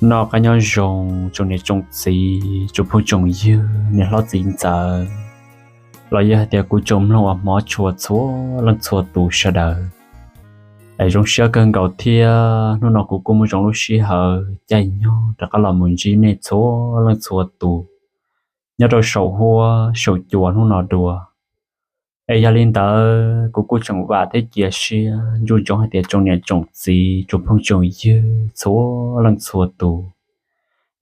Noj qab nyob zoo tsoom niam tsoom txiv, tsoom phooj tsoom ywg, niam hlob txiv ntxawm, los yog hais tias kuv tsoom mloog uas hmov tshua txhua leej txhua tus sawv daws. Es zoo siab kawg nkaus thiab hnub no kuv kuj muaj zoo lub sij hawm caij nyoog rov qab los mus ntsib nej txhua leej txhua tus nyob rau saum huab saum cua hnub no dua. Es yog li ntawd kuv kuj tseem vam thiab cia siab ntsoov ntsoov hais tias tsoom niam tsoom txiv, tsoom phooj tsoom ywg txhua leej txhua tus,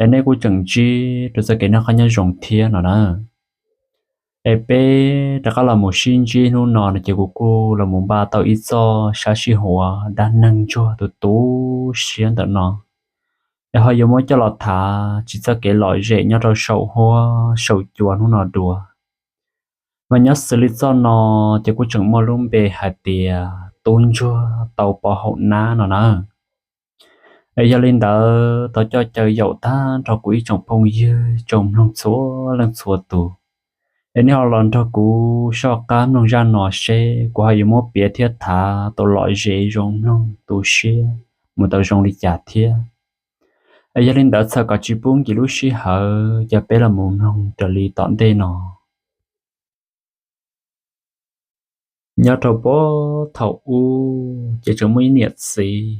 es nej kuj tseem ntsib rau txoj kev noj qab nyob zoo thiab no na. Es peb rov qab los mus sib ntsib hnub no no ces kuv kuj los mus npaj tau ib txoj sab sij huas dab neeg ntsuag tu tu siab ntawm no, es ho yuav muab coj los tham txog txoj kev lom zem nyob rau saum huab saum cua hnub no dua. Mas nyob xws li txoj no ces kuj tseem muaj lub npe hais tias tub ntsuag tau pov haum nab no na. Es yog li ntawd thov coj caw yaum tag nrho kuv ib tsoom phooj ywg tsoom mloog txhua leej txhua tus, es nej ho los nrog kuv soj qab mloog zaj no seb kuv ho yuav muab piav thiab tham tau lom zem zoo mloog tu siab mus tau zoo li cas thiab. Es yog li ntawd txhawm kom tsis pub nkim lub sij hawm, ces peb los mus mloog raws li tom ntej no. Nyob rau puag thaum ub ces tseem muaj ib niam txiv,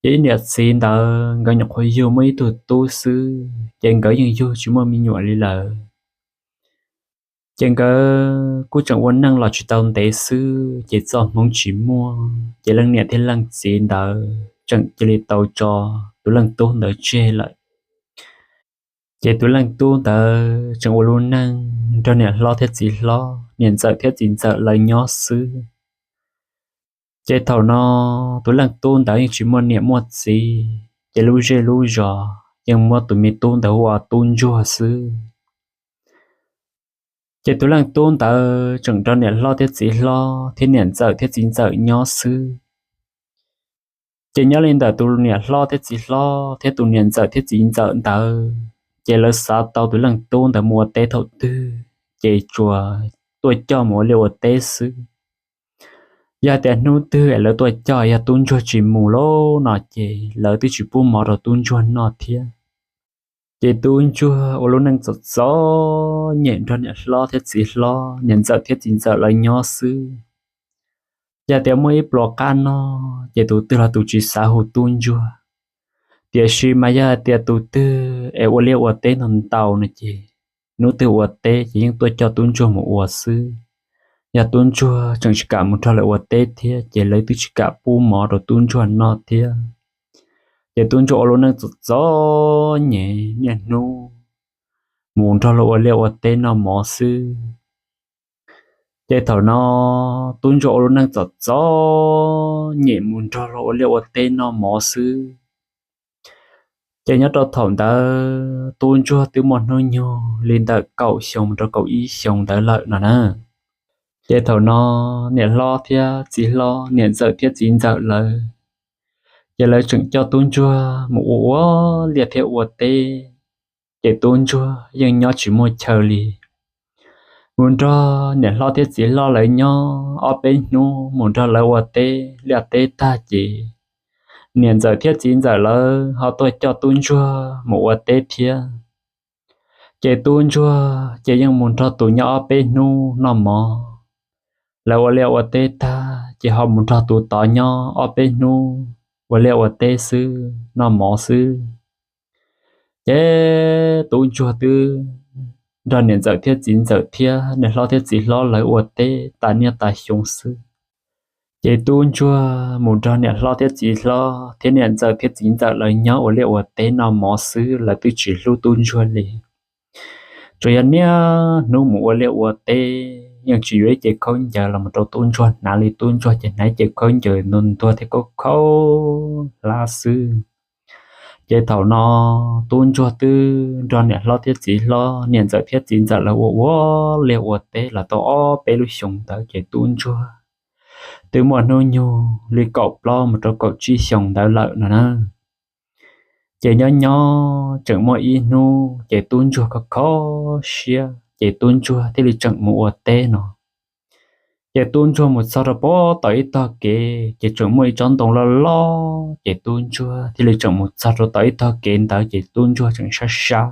ces ib niam txiv ntawd nkawd nyuam qhuav yug muaj ib tug tub xwb, ces nkawd yeej yug tsis muaj me nyuam li lawm. Ces nkawd kuj tseem ua neej los tsis tau ntev xwb ces txoj hmoov tsis muaj, ces leej niam thiab leej txiv ntawd tseem cia li tau tso tus leej tub ntawd tseg lawm. Ces tus leej tub ntawd tseem ua lub neej nrog niam hlob thiab txiv hlob, niam ntxawm thiab txiv ntxawm lawv nyob xwb. Ces thaum no tus leej tub ntawd yeej tsis muaj niam muaj txiv, ces lub zej lub zos yeej muab tus me tub ntawd hu ua tub ntsuag xwb. Ces tus leej tub ntawd tseem nrog niam hlob thiab txiv hlob thiab niam ntxawm thiab txiv ntxawm nyob xwb. Ces nyob li ntawm tus niam hlob thiab txiv hlob thiab tus niam ntxawm thiab txiv ntxawm ntawd, ces lawv xav tau tus leej tub ntawd mus ua teb thaum twg, ces tsuas tuaj coj mus ua liaj ua teb xwb. Yog tias hnub twg es lawv tuaj coj yog tub ntsuag tsis mus lawm no ces lawv twb tsis pub mov rau tub ntsuag noj thiab. Ces tub ntsuag ua lub neej txom txom nyem nrog niam hlob thiab txiv hlob, niam ntxawm thiab txiv ntxawm lawv nyob xwb. Yog tias muaj ib pluas qab no, ces tus twg los tus tsis xav hu tub ntsuag. Tiam sis mas yog hais tias tus twg es ua liaj ua teb ntau ntau no ces hnub twg ua teb ces yeej tuaj coj tub ntsuag mus ua xwb. Yog tub ntsuag tseem tsis kam mus nrog lawv ua teb thiab ces lawv twb tsis kam pub mov rau tub ntsuag noj thiab. Ces tub ntsuag ua lub neej txom txom nyem niaj hnub mus nrog luag ua liaj ua teb noj mov xwb. Ces thaum no tub ntsuag ua lub neej txom txom nyem mus nrog luag ua liaj ua teb noj mov xwb. Ces nyob rau thaum ntawd tub ntsuag twb muaj hnub nyoog li ntawm kaum xyoo mus rau kaum ib xyoo ntawd lawm no na. Ces thaum no niam hlob thiab txiv hlob, niam ntxawm thiab txiv ntxawm lawv, ces lawv tseem coj tub ntsuag mus ua ua liaj thiab ua teb. Ces tub ntsuag yeej nyob tsis muaj chaw li, mus nrog niam hlob thiab txiv hlob lawv nyob ob peb hnub, mus nrog lawv ua teb liaj teb tag ces niam ntxawm thiab txiv ntxawm lawv ho tuaj coj tub ntsuag mus ua teb thiab. Ces tub ntsuag ces yeej mus nrog tus nyob ob peb hnub noj mov. Lawv ua liaj ua teb tag ces ho mus nrog tus tod nyob ob peb hnub ua liaj ua teb xwb noj mov xwb. Ces tub ntsuag twb nrog niam ntxawm thiab txiv ntxawm thiab niam hlob thiab txiv hlob lawv ua teb tas niaj tas xyoo xwb. Ces tub ntsuag mus nrog niam hlob thiab txiv hlob thiab niam ntxawm thiab txiv ntxawm lawv nyob ua liaj ua teb noj mov xwb, lawv twb tsis hlub tub ntsuag li. Tsuas yog niaj hnub mus ua liaj ua teb, yeej tsis yuav ib ce khaub ncaws los rau tub ntsuag hnav li, tub ntsuag ces hnav ib ce khaub ncaws ntuag ntuag thiab khaub khaub hlab xwb. Ces thaum no tub ntsuag twb nrog niam hlob thiab txiv hlob, niam ntxawm thiab txiv ntxawm lawv ua ua liaj ua teb los tau ob peb lub xyoo ntawd ces tub ntsuag twb muaj hnub nyoog li kaum plaub mus rau kaum tsib xyoo ntawd lawm no na. Ces nyob nyob tseem muaj ib hnub ces tub ntsuag kho kho siab ces tub ntsuag thiaj li tseem mus ua teb no. Ces tub ntsuag mus txog rau pem tom ib tog kev ces tseem muaj ib tsob ntoo loj loj, ces tub ntsuag thiaj li tseem mus txog rau tom ib tog kev ntawd ces tub ntsuag tseem sab sab.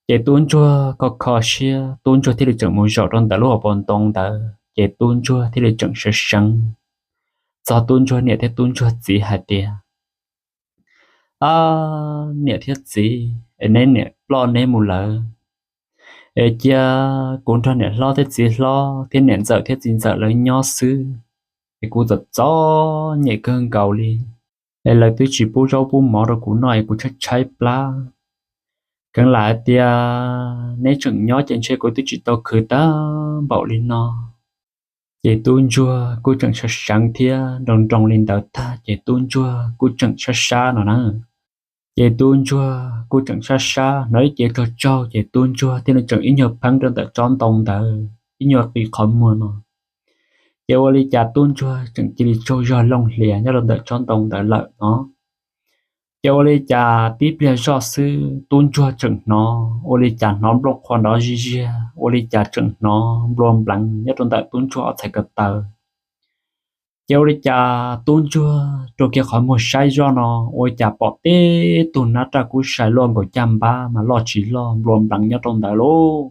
Ces tub ntsuag kho kho siab, tub ntsuag thiaj li tseem mus zaum rau ntawm lub hauv paus ntoo ntawd ces tub ntsuag thiaj li tseem sawv seev txog tub ntsuag niam thiab tub ntsuag txiv hais tias, A, niam thiab txiv, es neb niam ploj neb mus lawm, es cia kuv nrog niam hlob thiab txiv hlob thiab niam ntxawm thiab txiv ntxawm lawv nyob xwb, es kuv txom txom nyem kawg nkaus li, es lawv twb tsis pub zaub pub mov rau kuv noj es kuv tshaib tshaib plab. Kheev lam hais tias neb tseem nyob ces ntshe kuv twb tsis tau khwv tag npaum li no. Ces tub ntsuag kuj tseem sawv seev thiab nroo nroo li ntawd tag ces tub ntsuag kuj tseem sab sab no na. Ces tub ntsuag kuj tseem sab sab hnov ib ce tsaug tsaug ces tub ntsuag thiaj li tseem ib nyuag pheeb rau ntawm tsob ntoo ntawd ib nyuag qis qhov muag no. Ces ua li cas tub ntsuag tseem cia li tsaug zog looj hlias nyob rau ntawm tsob ntoo ntawd lawm no. Ces ua li cas tib pliag zoj xwb tub ntsuag tseem hnov ua li cas hnov nplooj qhuav nrov zij ziag, ua li cas tseem hnov nplua npleev nyob rau ntawm tub ntsuag ob txhais ko taw. Ces ua li cas tub ntsuag rua kiag qhov muag saib zoj no ua li cas pom tib tug nab raj kub sai luaj nkaus caj npab mas loj tsis loj nplua npleev nyob rau ntawd lauj.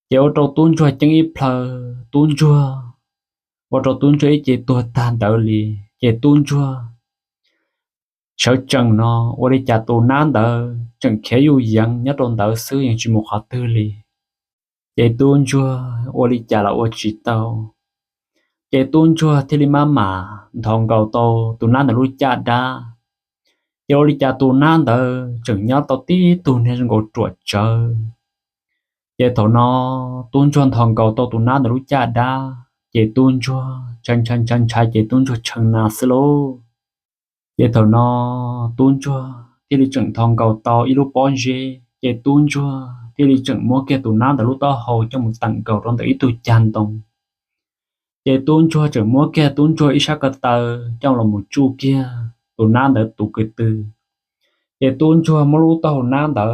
Ces ua rau tub ntsuag ceeb ib plhaw, tub ntsuag, ua rau tub ntsuag ib ce tuag tag ntawd li. Ces tub ntsuag sawv tsees no ua li cas tus nab ntawd tseem khiav yuj yeev nyob rau ntawd xwb yeej tsis mus qhov twg li. Ces tub ntsuag ua li cas los ua tsis tau. Ces tub ntsuag thiaj li maj mam nthos nkaus tau tus nab ntawd lub caj dab. Ces ua li cas tus nab ntawd tseem nyob tau tib tug niag zoo nkaus ruam tsawv. Ces thaum no tub ntsuag nthos nkaus tau tus nab ntawd lub caj dab ces tub ntsuag ntshai ntshai ntshai ntshai ces tub ntsuag tshee na xwb lauj. Ces thaum no tub ntsuag thiaj li tseem nthos nkaus tau ib lub pob zeb ces tub ntsuag thiaj li tseem muab kiag tus nab ntawd lub taub hau coj mus teem nkaus rau ntawm ib tug cag ntoo. Ces tub ntsuag tseem muab kiag tub ntsuag ib sab ko taw coj los mus tsuj kiag tus nab ntawd tus kwv tw. Ces tub ntsuag muab lub taub hau nab ntawd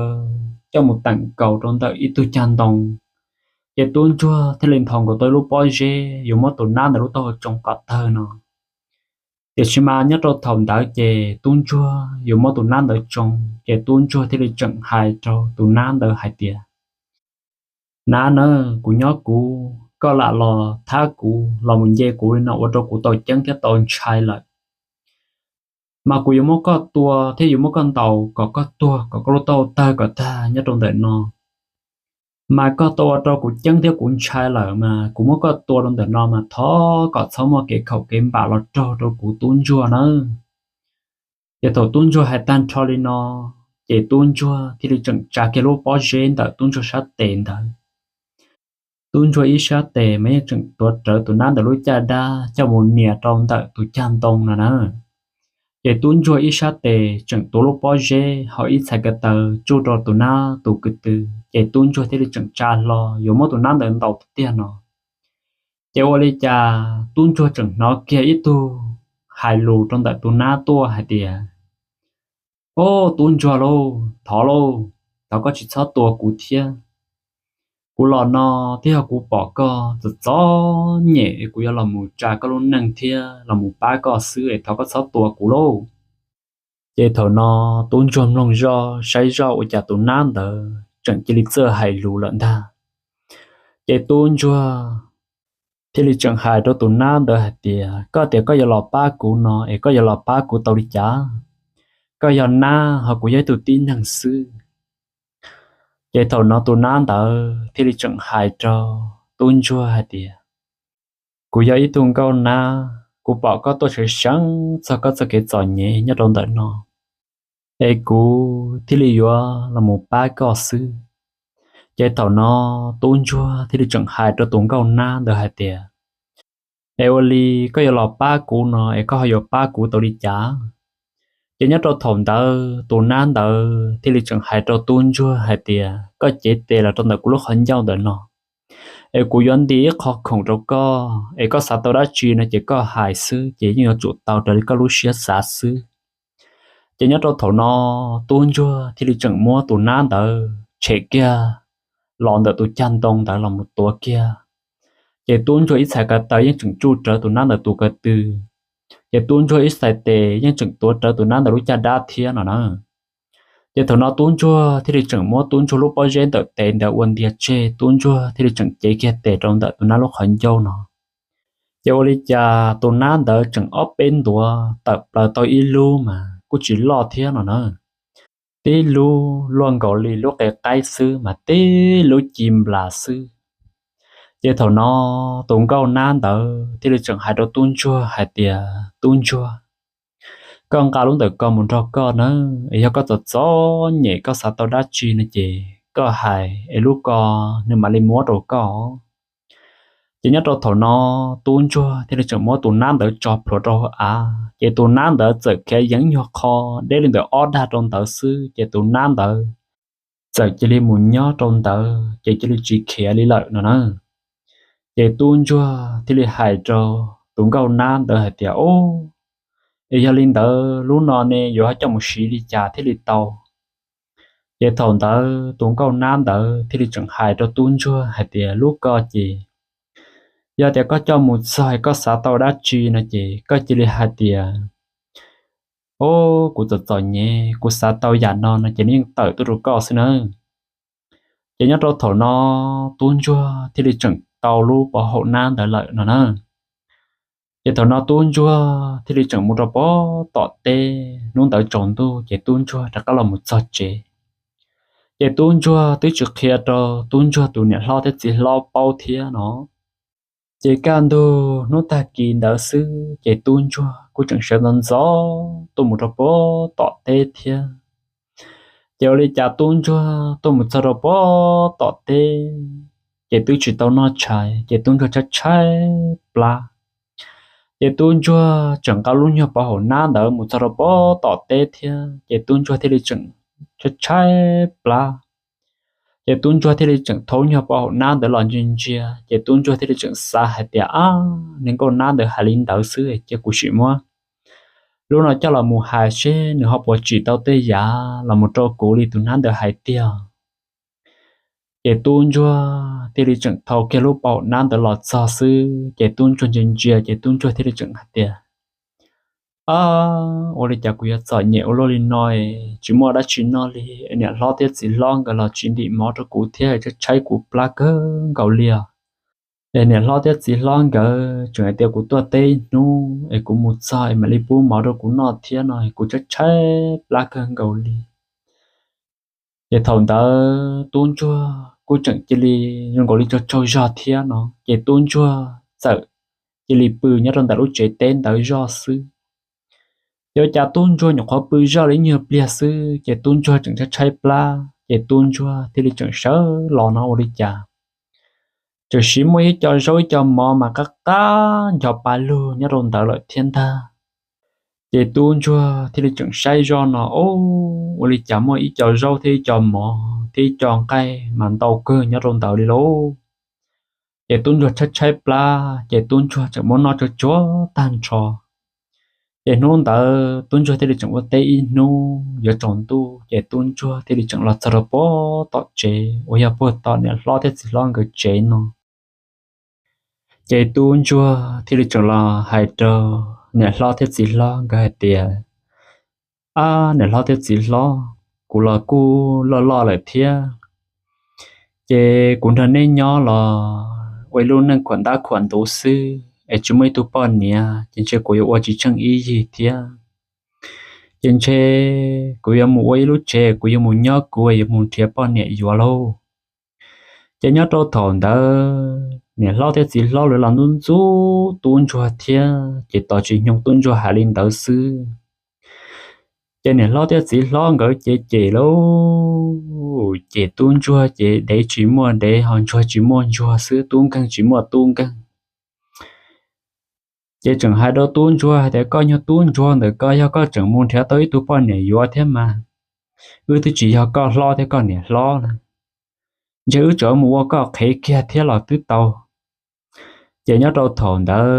coj mus teem nkaus rau ntawm ib tug cag ntoo. Ces tub ntsuag thiaj li nthos nkaus tau ib lub pob zeb yuav muab tus nab ntawd lub taub hau tsoo kom tawg no. Tiam sis mas nyob rau thaum ntawd ces tub ntsuag yuav muab tus nab ntawd tsoo ces tub ntsuag thiaj li tseem hais rau tus nab ntawd hais tias, Nab na, kuv nyob kuv, koj lam los thab kuv los mus nce kuv li no ua rau kuv tau ceeb thiab tau ntshai lawm. Mas kuv yuav muab koj tua thiab yuav muab koj ntaus kom koj tuag kom koj lub taub hau tawg kom tag nyob rau ntawm no. Mas koj tau ua rau kuv ceeb thiab kuv ntshai lawm mas kuv muab koj tua rau ntawm no mas thov kom txhob muaj kev khaum kev npam los raug rau kuv tub ntsuag nawb. Ces thaum tub ntsuag hais tag nrho li no, ces tub ntsuag thiaj li tseem tsa kiag lub pob zeb ntawm tub ntsuag sab tes ntawd. Tub ntsuag ib sab tes mas yeej tseem tuav rawv tus nab ntawd lub caj dab coj mus nias rau ntawm tus cag ntoo no na. Ces tub ntsuag ib sab tes tseem tuav lub pob zeb ho ib txhais ko taw tsuj rau tus nab tus kwv tw, ces tub ntsuag thiaj li tseem tsa hlo yuav muab tus nab ntawd ntaus tiag no. Ces ua li cas tub ntsuag tseem hnov kiag ib tug hais lus rau ntawm tus nab tuaj hais tias, Ob, tub ntsuag lauj, thov lauj, thov koj tsis txhob tua kuv thiab. Kuv los no thiab yog kuv pom koj txom txom nyem es kuv yuav los mus tsa koj lub neej thiab los mus pab koj xwb es thov koj txhob tua kuv lauj. Ces thaum no tub ntsuag mloog zoj saib zoj ua cas tus nab ntawd tseem cia li txawj hais lus lawm ntag. Ces tub ntsuag thiaj li tseem hais rau tus nab ntawd hais tias, Koj tias koj yuav los pab kuv no es koj yuav los pab kuv tau li cas? Koj yog nab ho kuv yog ib tug tib neeg xwb. Ces thaum no tus nab ntawd thiaj li tseem hais rau tub ntsuag hais tias, Kuv yog ib tug nkauj nab, kuv pom koj tuaj sawv seev txog koj txoj kev txom nyem nyob rau ntawm no, es kuv thiaj li yuav los mus pab koj xwb. Ces thaum no tub ntsuag thiaj li tseem hais rau tus nkauj nab ntawd hais tias, Es ua li koj yuav los pab kuv no es koj ho yuav pab kuv tau li cas? Ces nyob rau thaum ntawd tus nab ntawd thiaj li tseem hais rau tub ntsuag hais tias, Koj cev tes los rau ntawm kuv lub qhov ncauj ntawm no, es kuv yuav nti ib qho khoom rau koj, es koj xav tau dab tsi no ces koj hais xwb ces yeej yuav tsum tau raws li koj lub siab xav xwb. Ces nyob rau thaum no tub ntsuag thiaj li tseem muab tus nab ntawd tshem kiag los ntawm tus cag ntoo ntawd los mus tuav kiag. Ces tub ntsuag ib txhais ko taw yeej tseem tsuj rawv tus nab ntawd tus ko tw, ces tub ntsuag ib txhais tes yeej tseem tuav rawv tus nab ntawd lub caj dab thiab no na. Ces thaum no tub ntsuag thiaj li tseem muab tub ntsuag lub pob zeb ntawm tes ntawd ua ntiag tseg, tub ntsuag thiaj li tseem cev kiag tes rau ntawm tus nab lub qhov ncauj no. Ces ua li cas tus nab ntawd tseem ob peb ntuav tawm plaws tau ib lub mas kuj tsis loj thiab no na. Tib lub luaj nkaus li lub qe qaib xwb mas tib lub ci nplas xwb. Ces thaum no tus nkauj nab ntawd thiaj li tseem hais rau tub ntsuag hais tias, Tub ntsuag, koj nqa lub ntawm ko mus nrog koj nawb, es yog koj txom txom nyem koj xav tau dab tsi no ces koj hais es lub ko nws mam li muab rau koj. Ces nyob rau thaum no tub ntsuag thiaj li tseem muab tus nab ntawd tso plhuav rau hauv av, ces tus nab ntawd txawm khiav yeev nyuag qho deb li ntawm ob dag rau ntawd xwb, ces tus nab ntawd txawm cia li mus nyob rau ntawd ces cia li tsis khiav li lawm no na. Ces tub ntsuag thiaj li hais rau tus nkauj nab ntawd hais tias, Ub, es yog li ntawd lub no ne yuav coj mus siv li cas thiaj li tau? Ces thaum ntawd tus nkauj nab ntawd thiaj li tseem hais rau tub ntsuag hais tias, Lub ko ces yog tias koj coj mus txog koj xav tau dab tsi no ces koj cia li hais tias, Ub, kuv txom txom nyem, kuv xav tau yam no no ces nws yeej tawm tuaj rau koj xwb nawb. Ces nyob rau thaum no tub ntsuag thiaj li tseem tau lub pov haum nab ntawd lawm no na. Ces thaum no tub ntsuag thiaj li tseem mus rau pem tom teb, hnub ntawd tsaus ntuj ces tub ntsuag rov qab los mus txog tsev. Ces tub ntsuag twb tsis qhia rau tub ntsuag tus niam hlob thiab txiv hlob paub thiab no. Ces kaj ntug hnub tag kis ntawd xwb ces tub ntsuag kuj tseem sawv ntxov ntxov tuaj mus rau pem tom teb thiab. Ces ua li cas tub ntsuag tuaj mus txog rau pem tom teb, ces twb tsis tau noj tshais ces tub ntsuag tshaib tshaib plab. Ces tub ntsuag tseem nqa lub nyuag pov haum nab ntawd mus txog rau pem tom teb thiab, ces tub ntsuag thiaj li tseem tshaib tshaib plab. Ces tub ntsuag thiaj li tseem thau nyuag pov haum nab ntawd los ntsia ntsia, ces tub ntsuag thiaj li tseem xav hais tias, Ab, niag nkauj nab ntawd hais li ntawd xwb ces kuv sim muab lub no coj los mus hais seb nws ho puas tsim tau tej yam los mus rau kuv li tus nab ntawd hais tiag. Ces tub ntsuag thiaj li tseem thau kiag lub pov haum nab ntawd los txog xwb ces tub ntsuag ntsia ntsia ces tub ntsuag thiaj li tseem hais tias, Ab, ua li cas kuv yuav txom nyem ua luaj li no, tsis muaj dab tsi noj li, niam hlob thiab txiv hlob nkawd los tsis ntim mov rau kuv thiab, tshaib tshaib kuv plab kawg nkaus li os. Es niam hlob thiab txiv hlob nkawd tseem hais tias kuv tuaj teb ib hnub es kuv mus txog es mam li pub mov rau kuv noj thiab no, kuv tshaib tshaib plab kawg nkaus li. Ces thaum ntawd tub ntsuag kuj tseem cia li zoo nkaus li tsaug tsaug zog thiab no, ces tub ntsuag txawm cia li pw nyob rau ntawm lub tsev teb ntawd zoj xwb. Ces ua cas tub ntsuag nyuam qhuav pw zoj li ib nyuag pliag xwb ces tub ntsuag tseem tshaib tshaib plab, ces tub ntsuag thiaj li tseem sawv los no ua li cas tseem siv muaj ib co zaub ib co mov mas qab qab ncho pa lug nyob rau ntawd lawm thiab ntag. Ces tub ntsuag thiaj li tseem saib zoj no, Ub, ua li cas muaj ib co zaub thiab ib co mov thiab ib co nqaij mas ntau kawg nyob rau ntawd li lauj? Ces tub ntsuag tshaib tshaib plab ces tub ntsuag tseem muab noj tsuag tsuag tag nrho. Ces hnub ntawd tub ntsuag thiaj li tseem ua teb ib hnub yuav tsaus ntuj ces tub ntsuag thiaj li tseem los txog rau pem tom tsev uas yog puag tom niam hlob thiab txiv hlob nkawd tsev no. Ces tub ntsuag thiaj li tseem los hais rau niam hlob thiab txiv hlob nkawd hais tias, Ab, niam hlob thiab txiv hlob, kuv los kuj loj loj lawm thiab, ces kuv nrog neb nyob los ua ib lub neej khuam ntab khuam ntuv xwb es tsis muaj ib tug poj niam ces ntshe kuv yuav ua tsis tsheej ib yig thiab. Ces ntshe kuv yuav mus ua ib lub tsev, kuv yuav mus nyob kuv yuav mus nrhiav poj niam yuav lauj. Ces nyob rau thaum ntawd niam hlob thiab txiv hlob lawv los ntxub ntxub tub ntsuag thiab ces tos tsis hnyoo tub ntsuag hais li ntawd xwb. Ces niam hlob thiab txiv hlob nkawd ces cem lauj, ces tub ntsuag ces dev tsis muaj dev ho ntsuag tsis muaj ntsuag xwb, tub nkeeg tsis muaj tub nkeeg. Ces tseem hais rau tub ntsuag hais tias, Koj nyuag tub ntsuag ntawm koj, yog koj tseem mus nrhiav tau ib tug poj niam yuav thiab mas wb twb tsis yog koj hlob thiab koj niam hlob na, ntshe wb tseem mus ua koj qhev kiag thiab los twb tau. Ces nyob rau thaum ntawd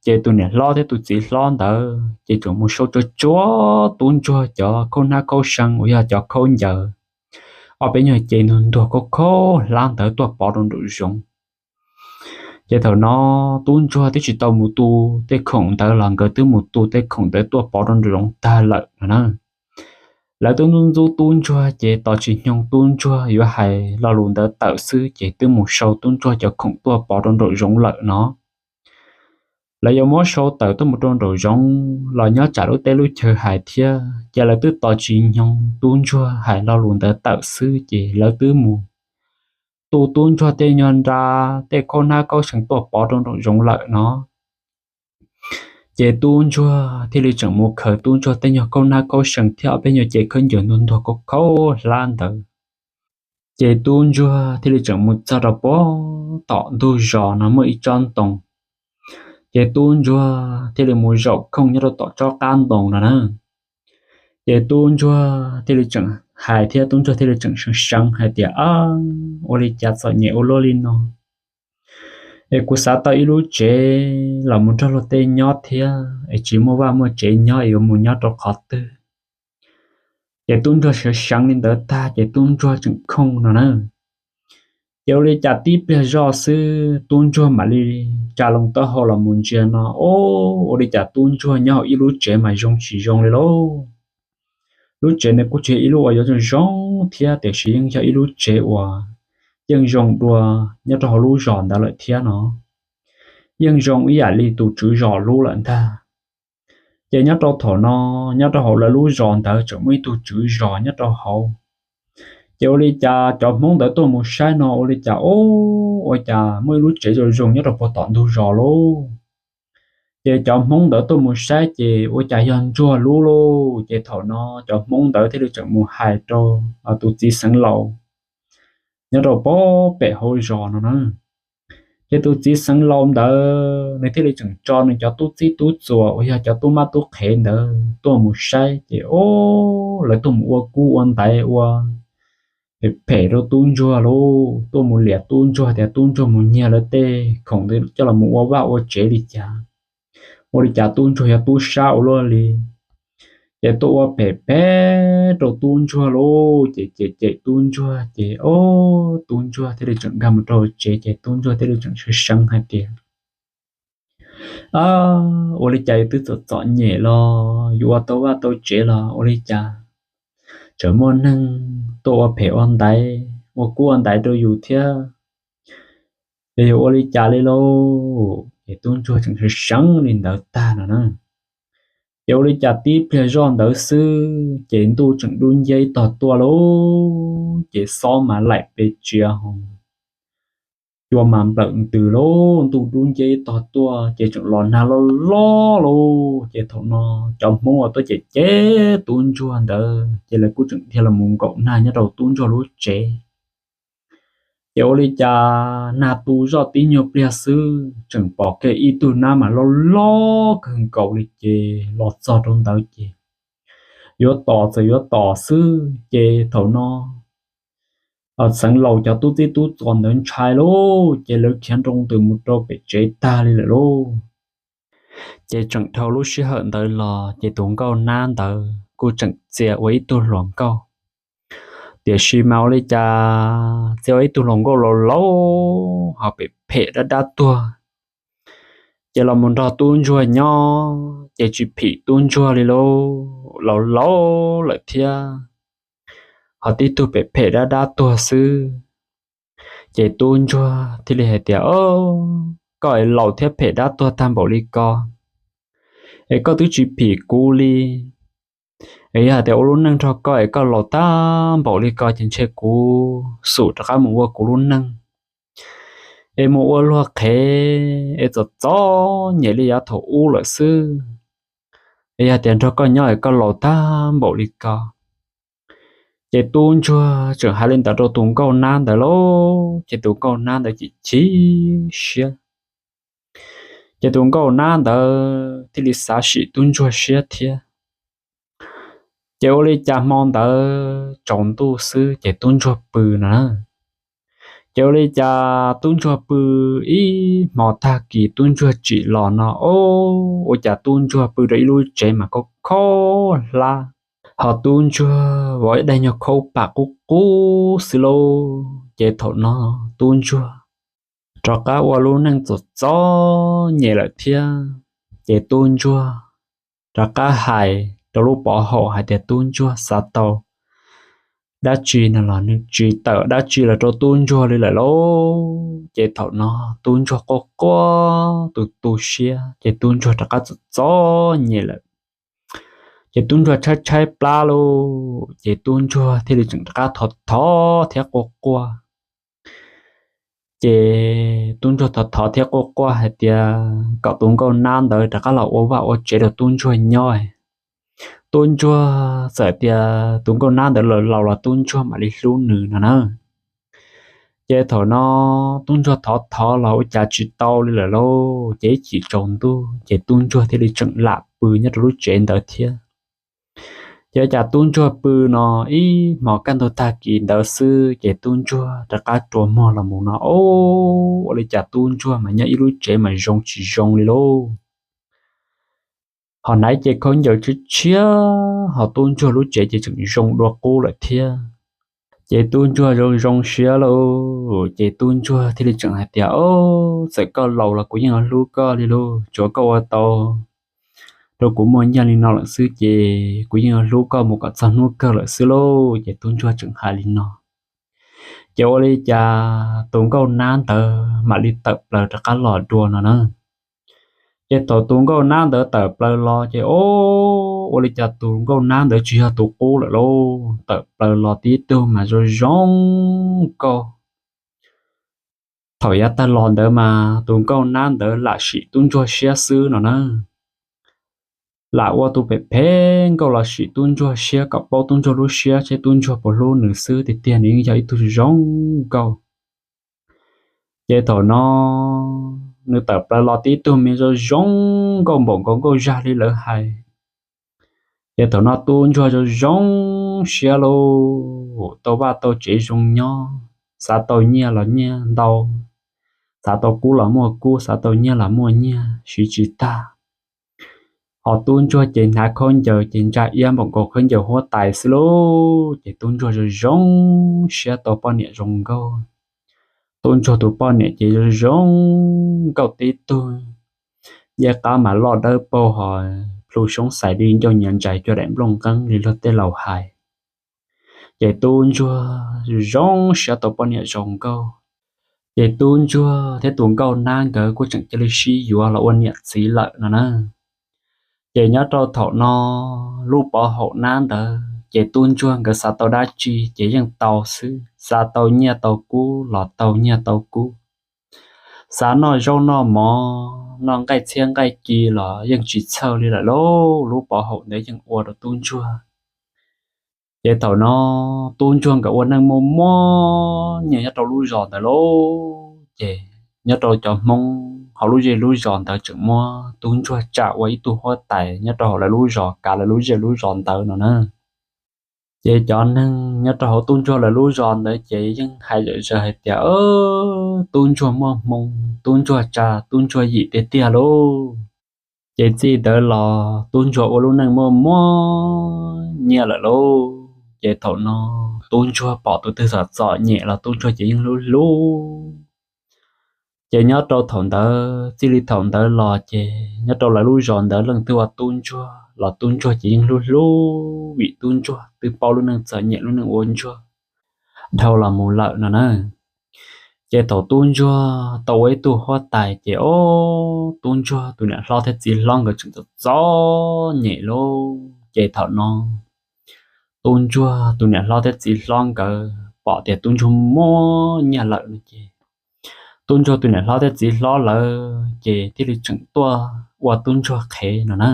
ces tus niam hlob thiab tus txiv hlob ntawd ces tseem mus sau tsuag tsuag tub ntsuag cov khaub hnab khaub seev uas yog cov khaub ncaws, ob peb nyuag cev ntuag ntuag khaub khaub hlab ntawd tuaj pov rau nraum zoov. Ces thaum no tub ntsuag twb tsis tau mus tu tej khoom ntawd los nkawd twb mus tu tej khoom ntawd tuaj pov rau nraum zoov tag lawm no na. Lawv twb ntxub ntxub tub ntsuag ces tos tsis nyoog tub ntsuag yuav hais lo lus ntawd tawm xwb ces twb mus sau tub ntsuag cov khoom tuaj pov rau nraum zoov lawm no. Lawv yuav muab sau tawm tuaj mus rau nraum zoov los nyob tsam lub teb lub chaw hais thiab ces lawv twb tos tsis nyoog tub ntsuag hais lo lus ntawd tawm xwb ces lawv twb mus tu tub ntsuag tej nyuag nra, tej khaub hnab khaub seev tuaj pov rau nraum zoov lawm no. Ces tub ntsuag thiaj li tseem mus khaws tub ntsuag tej nyuag khaub hnab khaub seev thiab ob peb nyuag cev khaub ncaws ntuag ntuag khaub khaub hlab ntawd. Ces tub ntsuag thiaj li tseem mus txog rau pem tom ntug zos no muaj ib tsob ntoo. Ces tub ntsuag thiaj li mus zaum khooj nyob rau tom tsob qab ntoo no na. Ces tub ntsuag thiaj li tseem hais thiab tub ntsuag thiaj li tseem seev seev hais tias, Ab, ua li cas txom nyem ua luaj li no es kuv xav tau ib lub tsev los mus nrog luag tej nyob thiab es tsis muaj vaj muaj tsev nyob es yuav mus nyob rau qhov twg? Ces tub ntsuag seev seev li ntawd tag ces tub ntsuag tseem khooj no na. Ces ua li cas tib pliag zoj xwb tub ntsuag mam li tsa loo taub hau los mus ntsia no, o, ua li cas tub ntsuag nyob hauv ib lub tsev mas zoo tsis zoo li lauj. Lub tsev ntawd kuj tsis yog ib lub uas yuav zoo zoo thiab tiam sis yeej yog ib lub tsev uas yeej zoo dua nyob rau hauv lub zos ntawd lawm thiab no. Yeej zoo ib yam li tus tswv zos lub lawm ntag. Ces nyob rau thaum no, nyob rau hauv lawv lub zos ntawd tseem muaj ib tug tswv zos nyob rau hauv. Ces ua li cas cov Hmoob ntawd tuaj mus saib no ua li cas, o, ua cas muaj ib lub tsev zoo zoo nyob rau puag tom ntug zos lauj. Ces cov Hmoob ntawd tuaj mus saib ces ua cas yog ntsuag lub lauj. Ces thaum no cov Hmoob ntawd thiaj li tseem mus hais rau tus txiv xeev laus nyob rau pem hauv zos no na. Ces tus txiv xeev laus ntawd nws thiaj li tseem tso nws cov tub txib tub txuas uas yog cov tub mab tub qhev ntawd tuaj mus saib ces, o, lawv tuaj mus ua kub ua ntaiv ua phem phem rau tub ntsuag lauj, tuaj mus liam tub ntsuag tias tub ntsuag mus nyiag lawv tej khoom coj los mus ua vaj ua tsev li cas. Ua li cas tub ntsuag yog tub sab ua luaj li. Ces tuaj ua phem phem rau tub ntsuag lauj, ces cem cem tub ntsuag ces, o, tub ntsuag thiaj li tseem nkag mus rau tsev ces tub ntsuag thiaj li tseem seev seev hais tias, Ab, ua li cas yus twb txom txom nyem los yus ua tau vaj tau tsev los ua li cas tseem muaj neeg tuaj ua phem ua ntaiv ua kub ua ntaiv rau yus thiab? Ces yog ua li cas li lauj? Ces tub ntsuag tseem seev seev li ntawd tag no na. Ces ua li cas tib pliag zoj ntawd xwb ces ntuj tseem dub nciab ib tog tuaj lauj, ces xob mas laim pes tsia hos cua mas nplawm ntws lauj, ntuj dub nciab ib tog tuaj ces tseem los nag loj loj lauj. Ces thaum no cov Hmoob uas tuaj cem cem tub ntsuag ntawd ces lawv kuj tseem dhia los mus nkaum nag nyob rau tub ntsuag lub tsev. Ces ua li cas nag tu zoj tib nyuag pliag xwb tseem pom kiag ib tug nab mas loj loj kawg nkaus li ces los txog rau ntawd ces yuav tom txawm yuav tom xwb ces thaum no xeev laus cov tub txib tub txuas ntawd ntshai lauj, ces lawv khiav nroo ntws mus rau pem tsev tag li lawm lauj. Ces tseem dhau lub sij hawm ntawd los ces tus nkauj nab ntawd kuj tseem txia ua ib tug hluas nkauj. Tiam sis mas ua li cas txia ua ib tug hluas nkauj laus laus ho phem phem dab dab tuag, ces los mus nrog tub ntsuag nyob ces tsis phim tub ntsuag li lauj, laus laus lawm thiab ho tib tug phem phem dab dab tuag xwb. Ces tub ntsuag thiaj li hais tias, Koj es laus thiab phem dab tuag tag npaum li ko es koj twb tsis phim kuv li. Es yog hais tias ua lub neej nrog koj es koj laus tag npaum li ko ces ntshe kuv xum rov qab mus ua kuv lub neej es mus ua luag qhev es txom txom nyem li yav thaum ub lawm xwb. Es yog tias nrog koj nyob es koj laus tag npaum li ko. Ces tub ntsuag tseem hais li ntawd rau tus nkauj nab ntawd lauj, ces tus nkauj nab ntawd chim chim siab. Ces tus nkauj nab ntawd thiaj li xav sim tub ntsuag siab thiab. Ces ua li cas hmo ntawd tsaus ntuj xwb ces tub ntsuag pw no na. Ces ua li cas tub ntsuag pw ib hmo tag kis tub ntsuag tsim los no, o, ua cas tub ntsuag pw rau ib lub tsev mas khaub khaub hlab, ho tub ntsuag vov ib daim nyuag khaub pam qub qub xwb lauj. Ces thaum no tub ntsuag rov qab ua lub neej txom txom nyem lawm thiab. Ces tub ntsuag rov qab hais rau lub pov haum hais tias tub ntsuag xav tau dab tsi no los nws tsis tawm dab tsi los rau tub ntsuag li lawm lauj. Ces thaum no tub ntsuag quaj quaj tu tu siab ces tub ntsuag rov qab txom txom nyem lawm. Ces tub ntsuag tshaib tshaib plab lauj, ces tub ntsuag thiaj li tseem rov qab thov thov thiab quaj quaj. Ces tub ntsuag thov thov thiab quaj quaj hais tias kom tus nkauj nab ntawd rov qab los ua vaj ua tsev rau tub ntsuag nyob. Tub ntsuag txawm tias tus nkauj nab ntawd laus laus los tub ntsuag mam li hlub nws no na. Ces thaum no tub ntsuag thov thov los ua cas tsis tau li lawm lauj, ces ib chim tsaus ntuj ces tub ntsuag thiaj li tseem lam pw nyob rau lub tsev ntawd thiab. Ces ua cas tub ntsuag pw no ib hmos kaj ntug tag kis ntawd xwb ces tub ntsuag rov qab rua muag los mus no, ua li cas tub ntsuag mas nyob ib lub tsev mas zoo tsis zoo li lauj. Ho naiv ces khaub ncaws tshiab tshiab, ho tub ntsuag lub tsev ces tseem zoo dua qub lawm thiab. Ces tub ntsuag zoo zoo siab lauj, ces tub ntsuag thiaj li tseem hais tias, Au, txawm koj laus los kuv yeej yuav hlub koj li lauj, tsuav koj ua tau rau kuv muaj nyiaj li no lawm xwb ces kuv yeej yuav hlub koj mus kom txog hnub kawg lawm xwb lauj. Ces tub ntsuag tseem hais li no, ces ua li cas tus nkauj nab ntawd mam li tawm plaws rov qab los dua no na. Ces thaum tus nkauj nab ntawd tawm plaws los ces, o, ua li cas tus nkauj nab ntawd tsis yog tus qub lawm lauj, tawm plaws los tib tug mas zoo zoo nkauj. Thaum yav tag los ntawd mas tus nkauj nab ntawd lam sim tub ntsuag siab xwb no na. Lam ua tus phem phem nkauj los sim tub ntsuag siab kom paub tub ntsuag lub siab seb tub ntsuag puas hlub nws xwb, tiag tiag nws yeej yog ib tug zoo nkauj. Ces thaum no nws tawm plaws los tib tug me zoo zoo nkauj npaum nkaus nkauj zag li lawv hais. Ces thaum no tub ntsuag zoo zoo siab lauj, tau vaj tau tsev zoo nyob, xav tau nyiaj los nyiaj ntau, xav tau kub los muaj kub, xav tau nyiaj los muaj nyiaj siv tsis tag. Ho tub ntsuag ces hnav khaub ncaws ces ntsa iab npaum nkaus khaub ncaws huab tais xwb lauj. Ces tub ntsuag zoo zoo siab tau poj niam zoo nkauj. Tub ntsuag tus poj niam ces zoo zoo nkauj tib tug, ncej qab mas loj dawb paug ho plhu xyoob xais li ncauj nyias ntsais cuag daim nplooj nqeeb li luag tej laus hais. Ces tub ntsuag zoo zoo siab tau poj niam zoo nkauj. Ces tub ntsuag thiab tus nkauj nab nkawd kuj tseem cia li sib yuav los ua niam txiv lawm no na. Ces nyob rau thaum no lub pov haum nab ntawd ces tub ntsuag nkawd xav tau dab tsi ces yeej tau xwb, xav tau nyiaj tau kub los tau nyiaj tau kub, xav noj zaub noj mov noj nqaij txhiab nqaij ci los yeej tsis txhawj li lawm lauj. Lub pov haum ntawd yeej ua rau tub ntsuag. Ces thaum no tub ntsuag nkawd ua neej muaj muaj nyiaj nyob rau lub zos ntawd lauj. Ces nyob rau cov Hmoob hauv lub zej lub zos ntawd tseem muab tub ntsuag tsa ua ib tug huab tais nyob rau hauv lawv lub zos, kav lawv lub zej lub zos ntawd no na. Ces cov neeg nyob rau hauv tub ntsuag lawv lub zos ntawd ces yeej hais zom zaws hais tias, Tub ntsuag muaj hmoo, tub ntsuag tsa, tub ntsuag yim tiag tiag lauj. Ces txij ntawd los tub ntsuag ua lub neej muaj muaj nyiaj lawm lauj. Ces thaum no tub ntsuag pom tus twg txom txom nyem los tub ntsuag ces yeej hlub hlub. Ces nyob rau thaum ntawd, txij li thaum ntawd los ces nyob rau lawv lub zos ntawd leej twg ua tub ntsuag los tub ntsuag ces yeej hlub hlub vim tub ntsuag twb paub lub neej txom nyem lub neej ua ntsuag dhau los mus lawm no na. Ces thaum tub ntsuag tau ua ib tug huab tais ces, o, tub ntsuag tus niam hlob thiab txiv hlob nkawd tseem txom txom nyem lauj. Ces thaum no tub ntsuag tus niam hlob thiab txiv hlob nkawd pom tias tub ntsuag muaj nyiaj lawm no ces tub ntsuag tus niam hlob thiab txiv hlob lawv ces thiaj li tseem tuaj ua tub ntsuag qhev no na.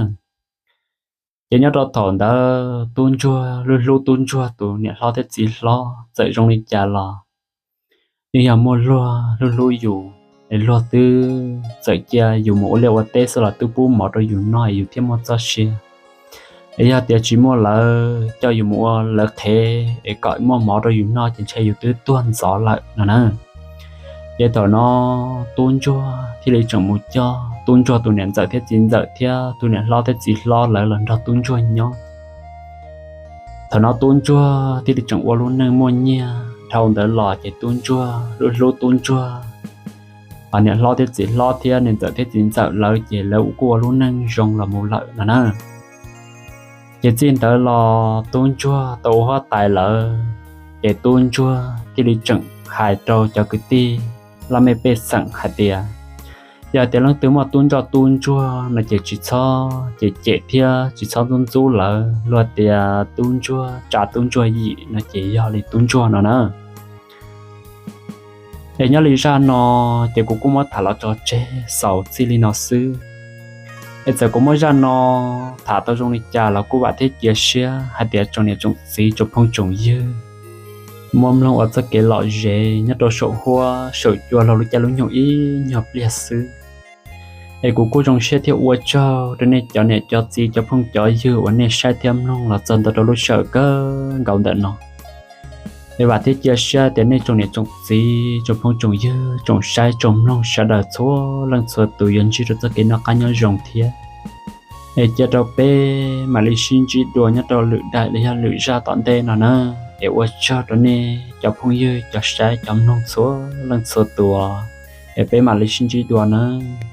Ces nyob rau thaum ntawd tub ntsuag hlub hlub tub ntsuag tus niam hlob thiab txiv hlob, txawm zoo li cas los yeej yog muaj luag hlub hlub yus, es luag twb txawm cia yus mus ua liaj ua teb xwb los twb pub mov rau yus noj es yus thiaj muaj txoj sia. Es yog tias tsis muaj lawv coj yus mus ua lawv qhev es kom muaj mov rau yus noj ces ntshe yus twb tuag ntxov lawm no na. Ces thaum no tub ntsuag thiaj li tseem mus coj tub ntsuag tus niam ntxawm thiab txiv ntxawm thiab tus niam hlob thiab txiv hlob lawv los nrog tub ntsuag nyob. Thaum no tub ntsuag thiaj li tseem ua lub neej muaj nyiaj dhau ntawd los ces tub ntsuag hlub hlub tub ntsuag niam hlob thiab txiv hlob thiab niam ntxawm thiab txiv ntxawm lawv ces lawv kuj ua lub neej zoo los mus lawm no na. Ces txij ntawd los tub ntsuag tau ua huab tais lawm, ces tub ntsuag thiaj li tseem hais rau cov kwv tij laj mej pej xeem hais tias, yog tias leej twg muaj tub ntsoj tub ntsuag no ces tsis txhob cem cem thiab tsis txhob ntxub ntxub lawv, luag tias tub ntsuag tsa tub ntsuag yim no ces yog li tub ntsuag no na. Es nyob li zaj no ces kuv kuj muab tham los tso tseg xaus txij li no xwb. Es txawm kuv muab zaj no tham tau zoo li cas los kuj vam thiab cia siab hais tias tsoom niam tsoom txiv tsoom phooj tsoom ywg muab mloog ua txoj kev lom zem nyob rau saum huab saum cua laug lub caij lub nyoog ib nyuag pliag xwb. Es kuv kuj zoo siab thiab ua tsaug rau nej cov niam cov txiv cov phooj cov ywg uas nej saib thiab mloog los txog ntua rau lub sij hawm kawg nkaus ntawm no. Es vam thiab cia siab tias nej tsoom niam tsoom txiv tsoom phooj tsoom ywg tsoom saib tsoom mloog sawv daws txhua leej txhua tus yuav ntsib rau txoj kev noj qab nyob zoo thiab. Es cia rau peb mam li sib ntsib dua nyob rau lwm daim los yog lwm zaj tom ntej no na. Es ua tsaug rau nej cov phooj ywg cov saib cov mloog txhua leej txhua tus, es peb mam li sib ntsib dua nawb.